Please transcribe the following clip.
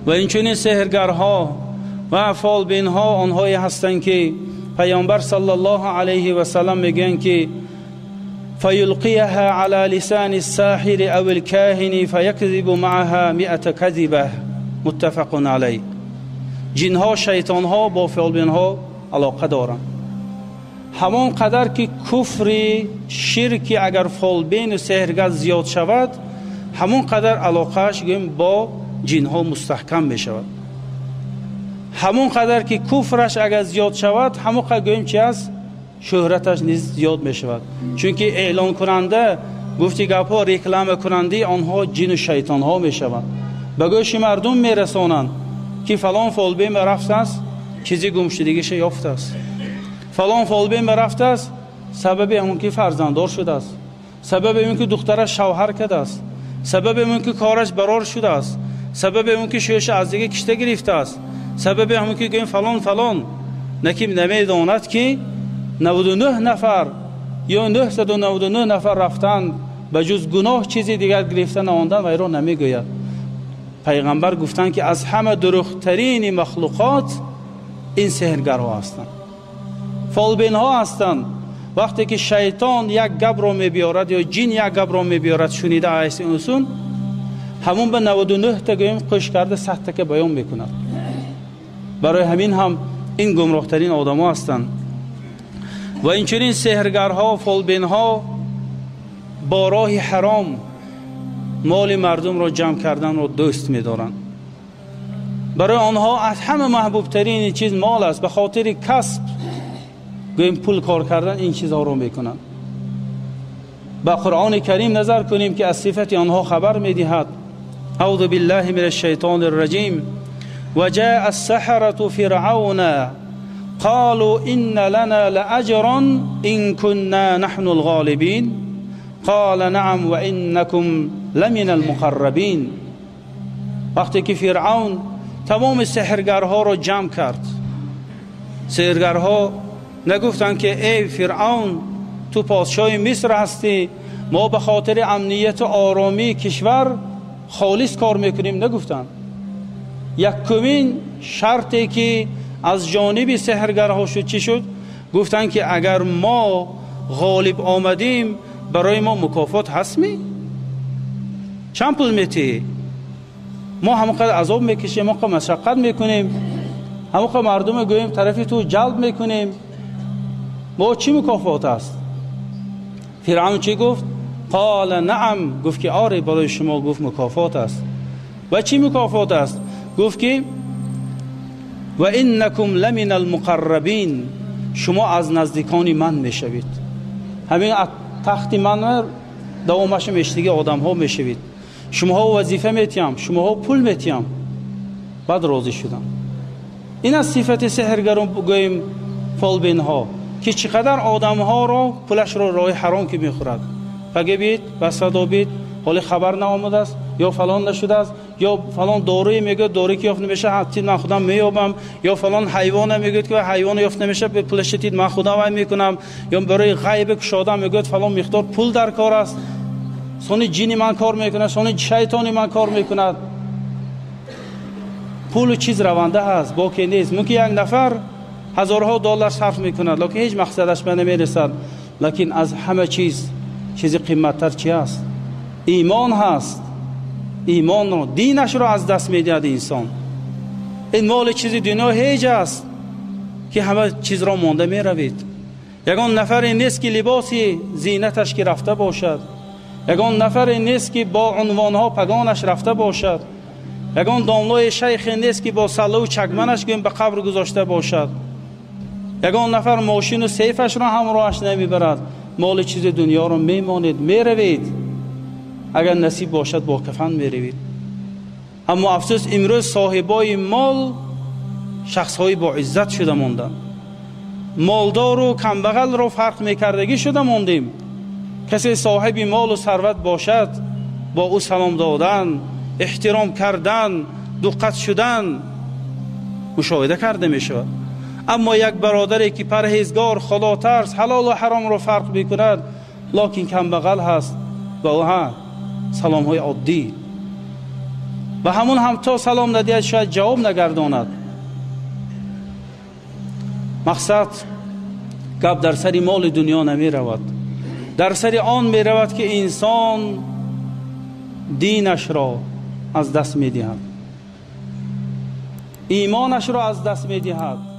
ва инчунин сеҳргарҳо ва фолбинҳо онҳое ҳастанд, ки Пайғамбар саллаллоҳу алайҳи васаллам мегӯянд, ки فيلقيها على لسان الساحر أو الكاهن فيكذب معها 100 كذبة متفق عليه. جنها شیطانها با فالبینها علاقه دارند. همان قدر که کفر شرکی اگر فالبین و سحرگر زیاد شود، همان قدر علاقهش با جنها مستحکم می شود. همان قدر که کفرش اگر زیاد شود، همان قدر گوییم چی است؟ شهرتش نیز زیاد می شود. چون که اعلان کننده گفتی گپ ها، реклама کننده آنها جن و شیطان ها می شوند. به گوش مردم می رسانند که فلان فالبین رفته است، چیزی گم شدگیش یافته است. فلان فالبین رفته است، سبب اون که فرزنددار شده است، سبب اون که دخترش شوهر کرده است، سبب اون که کارش برار شده است، سبب اون که شوش از دیگه کشته گرفته است، سبب اون که گویم فلان فلان. نکیم نمیداند که 99 نفر یا 999 نفر رفتند، به جز گناه چیزی دیگر گرفته نماندند و ایران نمیگوید. پیغمبر گفتند که از همه دروغترین مخلوقات این سحرگرها هستند، فالبین ها هستند. وقتی که شیطان یک گپ رو میبیارد یا جن یک گپ رو میبیارد، شنیده ایس انسان همون به 99 تا گویم قش کرده 100 تا که بیان میکند. برای همین هم این گمراهترین آدم ها هستند. و اینچنین سحرگرها، فالبین ها با راه حرام مال مردم را جمع کردن را دوست می‌دارند. برای آنها از همه محبوب ترین چیز مال است. به خاطر کسب گویم پول کار کردن این چیزها رو میکنند. با قرآن کریم نظر کنیم که از صفت آنها خبر میدهد. اعوذ بالله من الشیطان الرجیم. وجاء السحرة فرعون قالوا إن لنا لأجرا إن كنا نحن الغالبين قال نعم وإنكم لمن المقربین. وقتی که فرعون تمام سحرگرها را جمع کرد، سحرگرها نگفتند که ای فرعون تو پادشاه مصر هستی، ما به خاطر امنیت و آرامی کشور خالص کار میکنیم. نگفتند. یکمین شرطی که از جانب سحرگرها شد چی شد؟ گفتند که اگر ما غالب آمدیم برای ما مکافات هست می؟ چند پول میتی؟ ما همونقدر عذاب میکشیم، همونقدر مشقت میکنیم، همونقدر مردم گوییم طرفی تو جلب میکنیم، ما چی مکافات است؟ فرعون چی گفت؟ قال نعم. گفت که آره برای شما گفت مکافات است. و چی مکافات است؟ گفت که و انکم لمن المقربین، شما از نزدیکان من میشوید، همین تخت من دوامش میشتگی آدم ها میشوید، شما وظیفه میتیم، شما پول میتیم. بعد راضی شدم. این از صفت سحرگران گوییم فالبین ها که چقدر آدم ها را پولش را راه حرام که میخورد. پگه بید بسدا بید حالی خبر نآمده است یا فلان نشده است یا فلان داروی میگه داروی که یافت نمیشه حتی من خودم مییابم، یا فلان حیوان میگه که حیوان یافت نمیشه به پولش تید من خودم وای میکنم، یا برای غیب کشادم میگه فلان مقدار پول در کار است، سونی جنی من کار میکنه، سونی شیطانی من کار میکند. پول و چیز رونده هست، باقی نیست. ممکن یک نفر هزارها دلار صرف میکند لکن هیچ مقصدش به نمیرسد. لکن از همه چیز چیز قیمتتر چی است؟ ایمان هست. ایمان رو، دینش رو از دست میدهد انسان. این مال چیز دنیا هیچ است که همه چیز را مانده میروید. یگان نفری نیست که لباسی زینتش که رفته باشد، یگان نفری نیست که با عنوانها پگانش رفته باشد، یگان داملای شیخ نیست که با سله و چکمنش گویم به قبر گذاشته باشد، یگان نفر ماشین و سیفش را همراهش نمیبرد. مال چیز دنیا را میمانید میروید، اگر نصیب باشد با کفن میروید. اما افسوس امروز صاحبای مال شخصهای با عزت شده ماندند، مالدار و کمبغل رو فرق میکردگی شده ماندیم. کسی صاحب مال و ثروت باشد با او سلام دادن، احترام کردن، دقت شدن مشاهده کرده می شود. اما یک برادری که پرهیزگار، خدا ترس، حلال و حرام رو فرق میکند، لکن کمبغل هست، با او ها سلام های عادی. Ва ҳамун ҳам то салом надиҳад, шояд ҷавоб нагардонад. Мақсад гап дар сари моли дунё намеравад, дар сари он меравад, ки инсон динашро аз даст медиҳад, имонашро аз даст медиҳад.